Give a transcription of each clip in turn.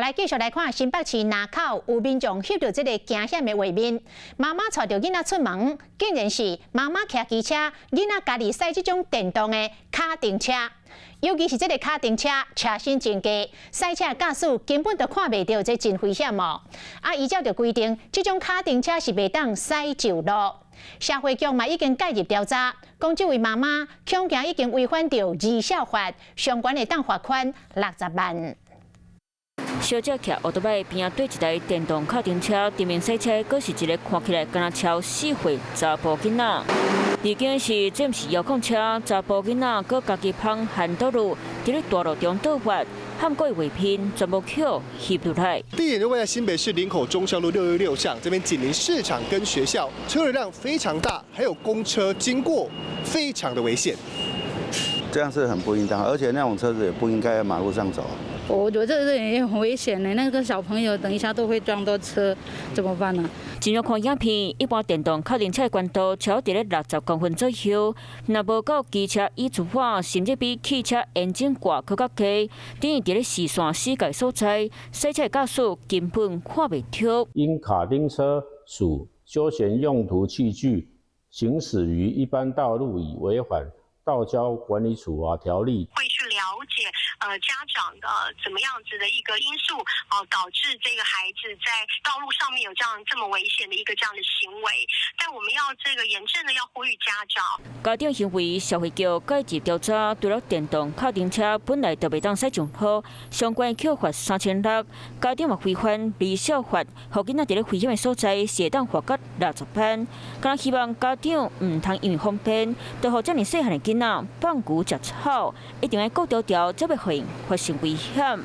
來繼續來看新北市林口有民眾翕著這个驚險的畫面，媽媽帶著囡仔出門，竟然是媽媽騎機車，囡仔家己駛這種電動的跤踏車。尤其是這个跤踏車，車身真低，駛車駕駛根本就看袂著，這真危險哦。啊，依照著規定，這種跤踏車是袂當駛上路。社會局嘛已經介入調查，講這位媽媽恐驚已經違反著兒少法，相關會當罰款60萬。小姐騎歐多擺邊仔對一台電動跤踏車，對面駛車，閣是一个看起來敢若超4歲查埔囡仔。而今是這毋是遙控車，查埔囡仔閣家己芳漢道路，佇咧大路中倒發，撼過畫面全部扣翕落來。地點就位在新北市林口忠孝路616巷，這邊緊鄰市場跟學校，車流量非常大，還有公車經過，非常的危險。這樣是很不應當，而且那種車子也不應該在馬路上走。我覺得這也很危險呢，那個小朋友等一下都會撞到車，怎麼辦呢？進入看影片，一般電動跤踏車的懸度超佇咧60公分左右，若無夠機車椅子化，甚至比汽車引擎蓋閣較低，等於佇咧視線死角所在，駛車駕駛根本看袂著。因卡丁車屬休閒用途器具，行駛於一般道路已違反道交管理處罰條例。會去了解，家長的怎麼樣子的一個因素，哦，導致這個孩子在道路上面有這樣這麼危險的一個這樣的行為。但我們要這個嚴正的要呼籲家長。家長認為社會局介入調查，除了電動跤踏車本來就袂當駛上路，相關扣罰3600，家長嘛違反兒少法，予囡仔佇咧危險的所在，是會當罰到60萬。敢希望家長毋通因為方便，就予遮爾細漢的囡仔放牛食草，一定愛顧牢牢，才袂予𪜶發生危險。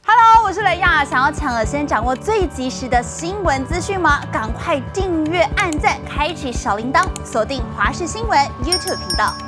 Hello，我是雷亞，想要搶先掌握最及時的新聞資訊嗎？趕快訂閱、按讚、開啟小鈴鐺，鎖定華視新聞 YouTube 頻道。